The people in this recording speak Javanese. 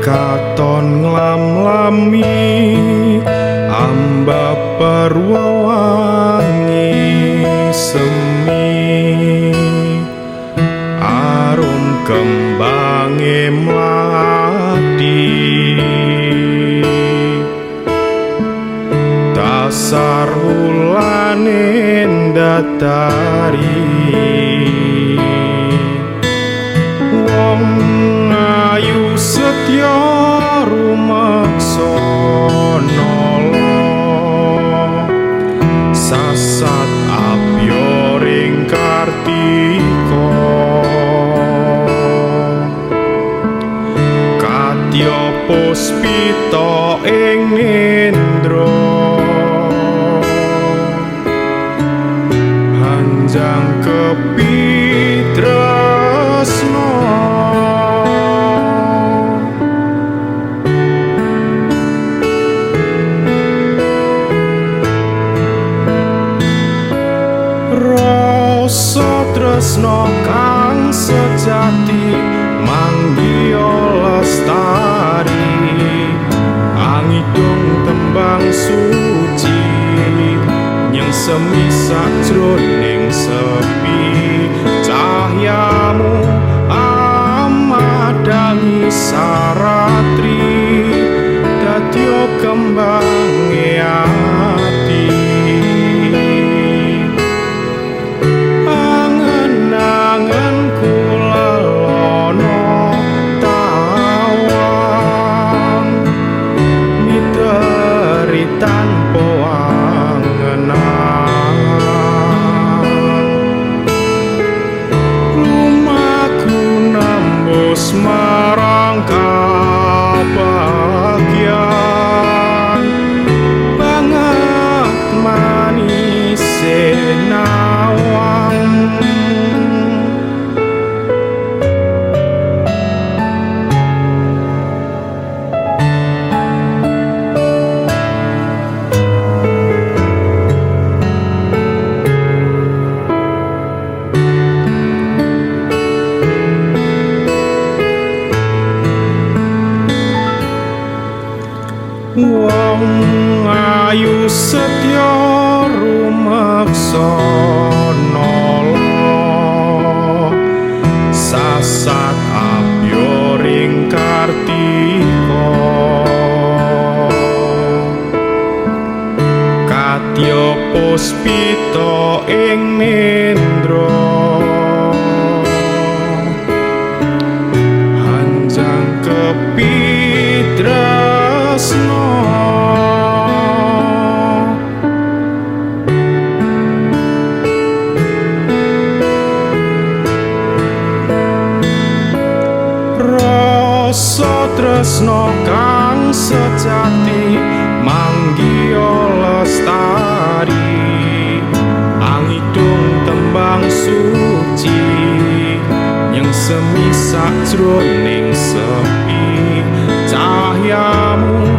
Katon nglam-lami ambabar wangi semi arum kembange mlati dasar wulane ndatari wong ayu setya rumeksa nala sasat abyoring kartika kadya puspita ing nendra hanjang kepitresna. Rasa tresna kang sejati manggiya lestari angidung tembang suci nyengsemi sajroning sepi cahyamu amadhangi saratri dadya kembange ati. Tanpa angenan lumaku nembus marang kabagyan banget manise nawang. Wong ayu setya rumeksa nala sasat abyoring kartika kadya puspita ing nendra hanjang kepitresna. Rasa tresna kang sejati manggiya lestari angidung tembang suci nyengsemi sajroning sepi cahyamu.